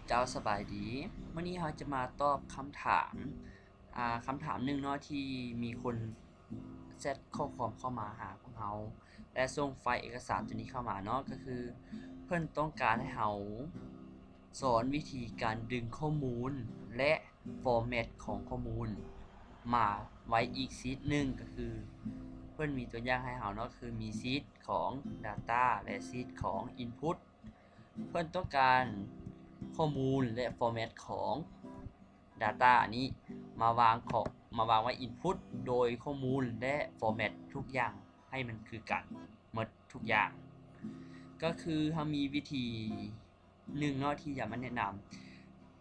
ເຈົ້າ ສະບາຍດີ. ມື້ນີ້ເຮົາຈະມາຕອບຄຳຖາມ ອ່າ ຄຳຖາມໜຶ່ງເນາະ ທີ່ມີຄົນແຊັດຂໍ້ຄວາມເຂົ້າມາຫາພວກເຮົາ ແລະ ສົ່ງໄຟລ໌ເອກະສານຕົວນີ້ເຂົ້າມາເນາະ ກໍຄືເພິ່ນຕ້ອງການໃຫ້ເຮົາສອນວິທີການດຶງຂໍ້ມູນ ແລະ format ຂອງຂໍ້ມູນມາໄວ້ອີກຊີດໜຶ່ງ. ກໍຄືເພິ່ນມີຕົວຢ່າງໃຫ້ເຮົາເນາະ ຄືມີຊີດຂອງ data ແລະ ຊີດຂອງ input. ເພິ່ນຕ້ອງການຂໍ້ມູນ ແລະ format ຂອງ data ນີ້ມາວາງຂອງ ມາວາງໄວ້ input ໂດຍຂໍ້ມູນ ແລະ format ທຸກຢ່າງໃຫ້ມັນຄືກັນໝົດທຸກຢ່າງ. ກໍຄືເຮົາມີວິທີໜຶ່ງເນາະ ທີ່ຈະມາແນະນຳ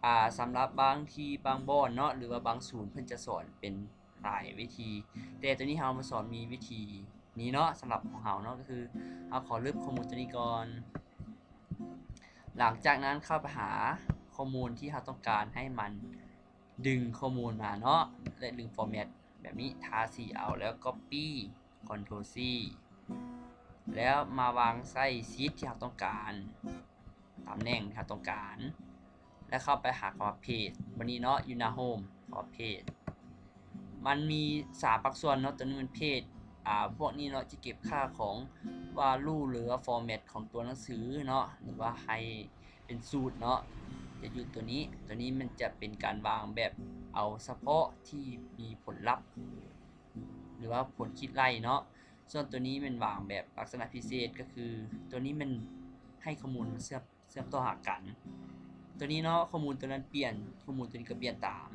ອ່າ ສຳລັບບາງທີ່ບາງບ່ອນເນາະ ຫຼືວ່າບາງສູນ ເພິ່ນຈະສອນເປັນຫຼາຍວິທີ ແຕ່ຕົວນີ້ເຮົາມາສອນມີວິທີນີ້ເນາະ ສຳລັບຂອງເຮົາເນາະ ກໍຄືເຮົາຂໍລຶບຂໍ້ມູນຕົວນີ້ກ່ອນ. ຫຼັງຈາກນັ້ນເຂົ້າໄປຫາຂໍ້ມູນທີ່ເຮົາຕ້ອງການໃຫ້ມັນດຶງຂໍ້ມູນມາເນາະ ແລະ ດຶງ format ແບບນີ້ ທາສີເອົາ ແລ້ວ copy Ctrl C ແລ້ວມາວາງໃສ່ຊີດທີ່ເຮົາຕ້ອງການ ຕຳແໜ່ງທີ່ເຮົາຕ້ອງການ ແລ້ວເຂົ້າໄປຫາຄຳວ່າ Page ບັດນີ້ເນາະ ຢູ່ໜ້າ Home ຄຳວ່າ Page ມັນມີສາມພາກສ່ວນເນາະ ຕົວນີ້ມັນ Page ອາ ພວກນີ້ເນາະ ຈະເກັບຄ່າຂອງ value ຫຼືວ່າ format ຂອງຕົວໜັງສືເນາະ ຫຼືວ່າໃຫ້ເປັນສູດເນາະ ຈະຢູ່ຕົວນີ້. ຕົວນີ້ມັນຈະເປັນການວາງແບບເອົາສະເພາະທີ່ມີຜົນລັບ ຫຼືວ່າຜົນຄິດໄລ່ເນາະ. ສ່ວນຕົວນີ້ແມ່ນວາງແບບລັກສະນະພິເສດ ກໍຄືຕົວນີ້ແມ່ນໃຫ້ຂໍ້ມູນມັນເຊື່ອມ ເຊື່ອມຕໍ່ຫາກັນ. ຕົວນີ້ເນາະ ຂໍ້ມູນຕົວນັ້ນປ່ຽນ ຂໍ້ມູນຕົວນີ້ກໍປ່ຽນຕາມ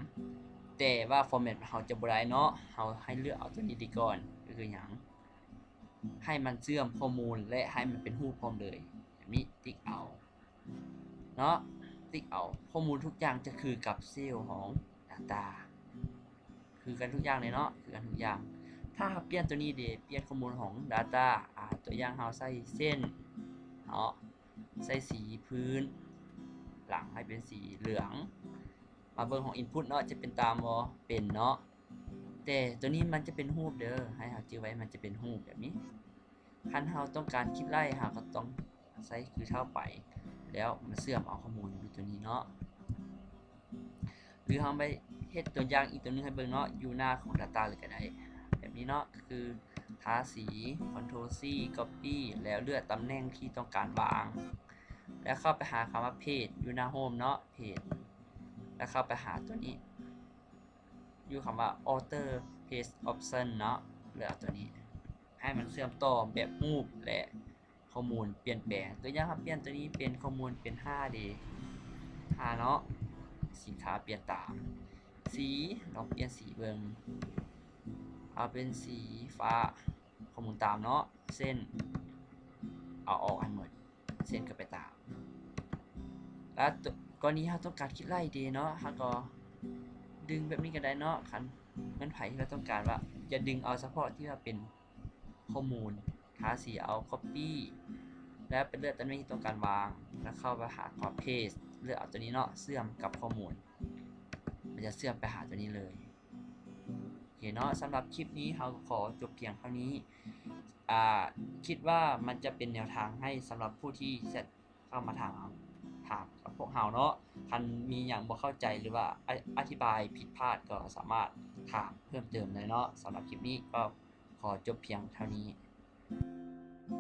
ແຕ່ວ່າ format ເຮົາຈະບໍ່ໄດ້ເນາະ ເຮົາໃຫ້ເລືອກເອົາຕົວນີ້ໄດ້ກ່ອນ. ກໍຄືຫຍັງ? ໃຫ້ມັນເຊື່ອມຂໍ້ມູນ ແລະ ໃຫ້ມັນເປັນຮູບພ້ອມເລີຍ ແບບນີ້ ຕິກເອົາເນາະ ຕິກເອົາ. ຂໍ້ມູນທຸກຢ່າງຈະຄືກັບເຊວຂອງ data ຄືກັນທຸກຢ່າງເລີຍເນາະ ຄືກັນທຸກຢ່າງ. ຖ້າເຮົາປ່ຽນຕົວນີ້ເດ ປ່ຽນຂໍ້ມູນຂອງ data ອາ ຕົວຢ່າງເຮົາໃສ່ເສັ້ນເນາະ ໃສ່ສີພື້ນຫຼັງໃຫ້ເປັນສີເຫຼືອງ. ມາເບິ່ງຂອງ input ເນາະ ຈະເປັນຕາມບໍ່? ເປັນເນາະ ແຕ່ຕົວນີ້ມັນຈະເປັນຮູບເດີ ໃຫ້ເຮົາຈື່ໄວ້ ມັນຈະເປັນຮູບແບບນີ້. ຄັນເຮົາຕ້ອງການຄິດໄລ່ ເຮົາກໍຕ້ອງໃສ່ຄືເທົ່າໄປ ແລ້ວມາເຊື່ອມເອົາຂໍ້ມູນຢູ່ຕົວນີ້ເນາະ ຫຼືເຮົາໄປເຮັດຕົວຢ່າງອີກຕົວໜຶ່ງໃຫ້ເບິ່ງເນາະ ຢູ່ໜ້າຂອງ data ເລີຍກໍໄດ້ ແບບນີ້ເນາະ ຄືທາສີ Ctrl C Copy ແລ້ວເລືອກຕຳແໜ່ງທີ່ຕ້ອງການວາງ ແລ້ວເຂົ້າໄປຫາຄຳວ່າ Page ຢູ່ໜ້າ Home ເນາະ Page ແລ້ວເຂົ້າໄປຫາຕົວນີ້ ຢູ່ຄຳວ່າ Alter Page Option ເນາະ ເລືອກເອົາຕົວນີ້ ໃຫ້ມັນເຊື່ອມຕໍ່ແບບຮູບ ແລະ ຂໍ້ມູນປ່ຽນແປງ. ຕົວຢ່າງ ເຮົາປ່ຽນຕົວນີ້ເປັນຂໍ້ມູນເປັນຫ້າເດ ຫ້າເນາະ ສິນຄ້າປ່ຽນຕາມ. ສີ ລອງປ່ຽນສີເບິ່ງ ເອົາເປັນສີຟ້າ ຂໍ້ມູນຕາມເນາະ ເສັ້ນ ເອົາອອກໃຫ້ໝົດ ເສັ້ນກໍໄປຕາມ. ແລ້ວກໍລະນີເຮົາຕ້ອງການຄິດໄລ່ເດເນາະ ເຮົາກໍດຶງແບບນີ້ກໍໄດ້ເນາະ ຄັນແມ່ນໃຜທີ່ວ່າຕ້ອງການວ່າຈະດຶງເອົາສະເພາະທີ່ວ່າເປັນຂໍ້ມູນ ທາສີເອົາ Copy ແລ້ວໄປເລືອກຕຳແໜ່ງທີ່ຕ້ອງການວາງ ແລ້ວເຂົ້າໄປຫາຄຳວ່າ Paste ເລືອກເອົາຕົວນີ້ເນາະ ເຊື່ອມກັບຂໍ້ມູນ ມັນຈະເຊື່ອມໄປຫາຕົວນີ້ເລີຍ. ໂອເຄເນາະ ສຳລັບຄລິບນີ້ເຮົາກໍຂໍຈົບພຽງເທົ່ານີ້. ອາ ຄິດວ່າມັນຈະເປັນແນວທາງໃຫ້ສຳລັບຜູ້ທີ່ຈະເຂົ້າມາຖາມ ຖາມກັບພວກເຮົາເນາະ ຄັນມີຫຍັງບໍ່ເຂົ້າໃຈ ຫຼືວ່າ ອະ ອະທິບາຍຜິດພາດ ກໍສາມາດຖາມເພີ່ມເຕີມໄດ້ເນາະ. ສຳລັບຄລິບນີ້ກໍຂໍຈົບພຽງເທົ່ານີ້.